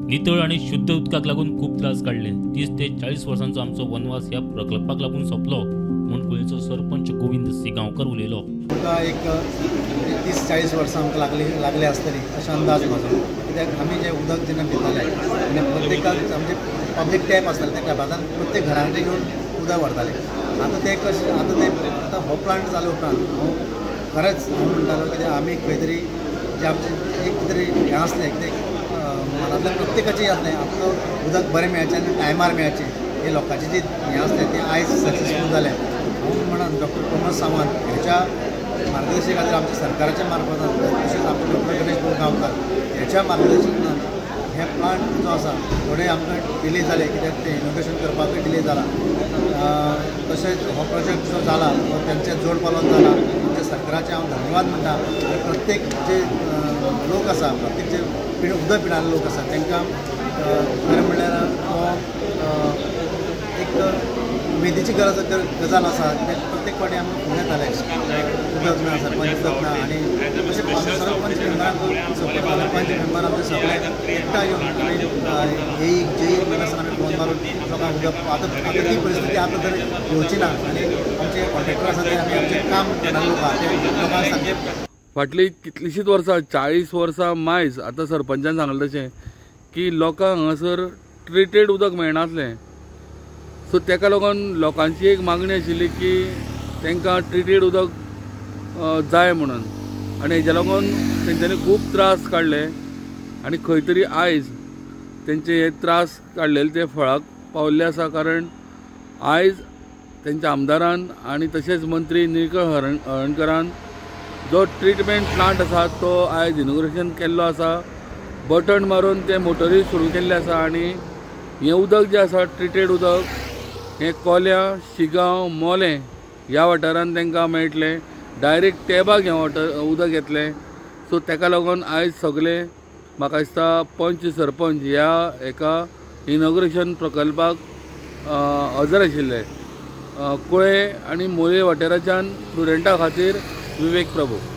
नितळ आनी शुद्ध उदकाक लागून खूब त्रास काडले. 30 ते 40 वर्सांचो आमचो वनवास ह्या प्रकल्पाक लागून सोंपलो म्हूण कुळेंचो सरपंच गोविंद सी गांवकर उलयलो. आमकां एक 30-40 वर्सां आमकां लागले आसतली अशें अंदाज म्हाजो. कित्याक आमी जें उदक जेन्ना पिताले आनी प्रत्येकाक आमचे पब्लीक टॅप आसताले, त्या टॅपांतल्यान प्रत्येक घरां कडेन घेवन उदक व्हरताले. आतां तें कशें, आतां तें आतां हो प्लांट जाले उपरांत हांव खरेंच हांव म्हणटालो कित्याक आमी खंय तरी जें आमचें एक तरी हें आसलें कितें मनांतल्या प्रत्येकाचें आसलें आमकां उदक बरें मेळचें आनी टायमार मेळचें, हें लोकांचें जें हें आसलें तें आयज सक्सेसफूल जालें. हांव म्हणून डॉक्टर प्रमोद सावंत ह्याच्या मार्गदर्शना खातीर आमच्या सरकाराच्या मार्फतान तशेंच आमचे डॉक्टर गणेश प्रभू गांवकार ह्याच्या मार्गदर्शनान हे प्लांट जो आसा थोडे आमकां डिले जाले, कित्याक तें इनोग्रेशन करपाकूय डिले जाला. तशेंच हो प्रोजेक्ट जो जाला तो तेंच्या जोड पालोवन जाला. आमच्या सरकाराचें हांव धन्यवाद म्हणटा. आनी प्रत्येक जे लोक आसा, प्रत्येक जे उदक पिणारे लोक आसा तांकां खरें म्हणल्यार तो एक उमेदीची गरज गजाल आसा. कित्याक प्रत्येक फावटी आमकां फोन येताले उदक ना, सरपंच उदक ना, आनी अशें सरपंच मेंबरांक सपोर्ट जालो. पंच मेंबर आमचे सगळे एकठांय येवन आमी एक जेई नासतना आमी फोन मारून लोकांक उदक. आतां आतां ती परिस्थिती आतां तर येवची ना आनी आमचे कॉन्ट्रेक्टर आसा ते आमी आमचें काम करणारे लोक आहा ते लोकांक सारकें. फाटलीं कितलींशींच वर्सां, 40 वर्सां मायज आतां सरपंचान सांगलें तशें की लोकांक हांगासर ट्रिटेड उदक मेळनासलें. सो तेका लागून लोकांची एक मागणी आशिल्ली की तांकां ट्रिटेड उदक जाय म्हणून, आनी हेज्या लागून तेंच्यांनी खूब त्रास काडले आनी खंय तरी आयज तेंचे हे त्रास काडलेले ते फळाक पावल्ले आसा. कारण आयज तेंच्या आमदारान आनी तशेंच मंत्री निळकंठ हळर्णकरान जो ट्रिटमेंट प्लांट आसा तो आयज इनॉग्रेशन केल्लो आसा. बटन मारून ते मोटरी सुरू केल्ले आसा आनी हें उदक जें आसा ट्रिटेड उदक हें कोल्या, शिगांव, मोलें ह्या वाठारान तांकां मेळटलें. डायरेक्ट टॅबाक हें उदक येतलें. सो तेका लागून आयज सगळे म्हाका दिसता पंच सरपंच ह्या एका इनॉग्रेशन प्रकल्पाक हजर आशिल्ले. कुळें आनी मोलें वाठाराच्यान प्रुडंटा खातीर विवेक प्रभू.